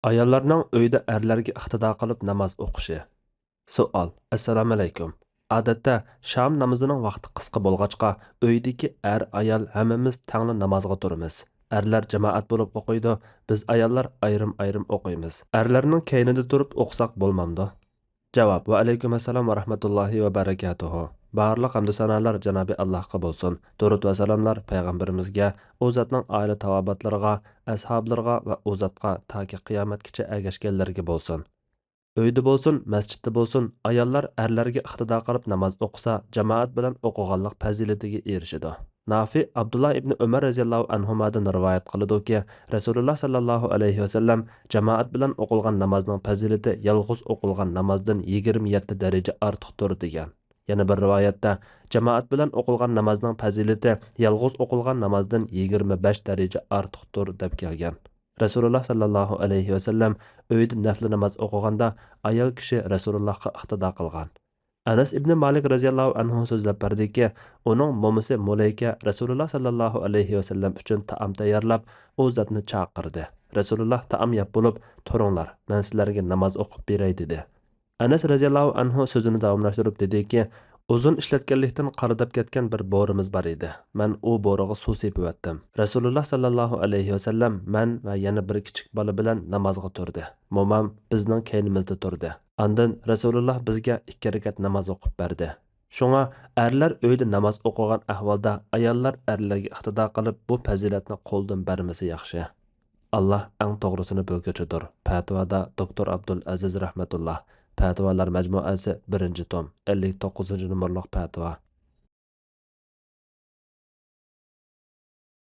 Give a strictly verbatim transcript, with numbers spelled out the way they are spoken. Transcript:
ئاياللارنىڭ ئۆيدە ئەرلەرگە ئىقتىدا قىلىپ ناماز ئوقۇشى. سوئال. ئەسسالامۇئەلەيكۇم. ئادەتتە شام نامىزىنىڭ ۋاقتى قىسقا بولغاچقا، ئۆيدىكى ئەر-ئايال ھەممىمىز تەڭلا نامازغا تۇرىمىز. ئەرلەر جامائەت بولۇپ ئوقۇيدۇ، بىز ئاياللار ئايرىم-ئايرىم ئوقۇيمىز. ئەرلەرنىڭ كەينىدە تۇرۇپ ئوقۇساق بولمامدۇ؟ جاۋاب. ۋەئەلەيكۇم ئەسسالام ۋە رەھمەتۇللاھى ۋە بەرەكاتۇھۇ. بارلىق ھەمدۇ سانالار جانابى ئاللاھقا بولسۇن. دۇرۇد ۋە سالاملار پەيغەمبىرىمىزگە، ئۇ زاتنىڭ ئائىلە تاۋابىئاتلىرىغا، ئەسھابلىرىغا ۋە ئۇ زاتقا تاكى قىيامەتكىچە ئەگەشكەنلەرگە بولسۇن. ئۆيدە بولسۇن، مەسچىتتە بولسۇن، ئاياللار ئەرلەرگە ئىقتىدا قىلىپ ناماز ئوقۇسا، جامائەت بىلەن ئوقۇغانلىق پەزىلىتىگە ئېرىشىدۇ. نافى ئابدۇللا ئىبنى ئۆمەر رەزىياللاھۇ ئەنھۇمادىن رىۋايەت قىلىدۇكى، رەسۇلۇللا ساللاللاھۇ ئەلەيھى ۋەسەللەم، جامائەت بىلەن ئوقۇلغان نامازنىڭ پەزىلىتى يالغۇز ئوقۇلغان نامازدىن يىگىرمە يەتتە دەرىجە ئارتۇقتۇر، دېگەن. يەنە بىر رىۋايەتتە، جامائەت بىلەن ئوقۇلغان نامازنىڭ پەزىلىتى يالغۇز ئوقۇلغان نامازدىن يىگىرمە بەش دەرىجە ئارتۇقتۇر، دەپ كەلگەن. رەسۇلۇللا ساللاللاھۇ ئەلەيھى ۋەسەللەم ئۆيدە نەپلە ناماز ئوقۇغاندا، ئايال كىشى رەسۇلۇللاھقا ئىقتىدا قىلغان. ئەنەس ئىبنى مالىك رەزىياللاھۇ ئەنھۇ سۆزلەپ بەردىكى، ئۇنىڭ مومىسى مۇلەيكە رەسۇلۇللا ساللاللاھۇ ئەلەيھى ۋەسەللەم ئۈچۈن تائام تەييارلاپ، ئۇ زاتنى چاقىردى. رەسۇلۇللا تائام يەپ بولۇپ، تۇرۇڭلار، مەن سىلەرگە ناماز ئوقۇپ بېرەي، دېدى. ئەنەس رەزىياللاھۇ ئەنھۇ سۆزىنى داۋاملاشتۇرۇپ دېدىكى، ئۇزۇن ئىشلەتكەنلىكتىن قارىداپ كەتكەن بىر بورىمىز بار ئىدى. مەن ئۇ بورىغا سۇ سېپىۋەتتىم. رەسۇلۇللا ساللاللاھۇ ئەلەيھى ۋەسەللەم مەن ۋە يەنە بىر كىچىك بالا بىلەن نامازغا تۇردى. مومام بىزنىڭ كەينىمىزدە تۇردى. ئاندىن رەسۇلۇللا بىزگە ئىككى رەكەت ناماز ئوقۇپ بەردى. شۇڭا ئەرلەر ئۆيدە ناماز ئوقۇغان ئەھۋالدا ئاياللار ئەرلەرگە ئىقتىدا قىلىپ بۇ پەزىلەتنى قولدىن بەرمىسە ياخشى. ئاللا ئەڭ توغرىسىنى بىلگۈچىدۇر. پەتىۋادا دوكتور ئابدۇل ئەزىز رەھمەتۇللا. پەتىۋالار مەجمۇئەسى بىرىنچى توم، ئەللىك توققۇزىنچى نومۇرلۇق پەتىۋا.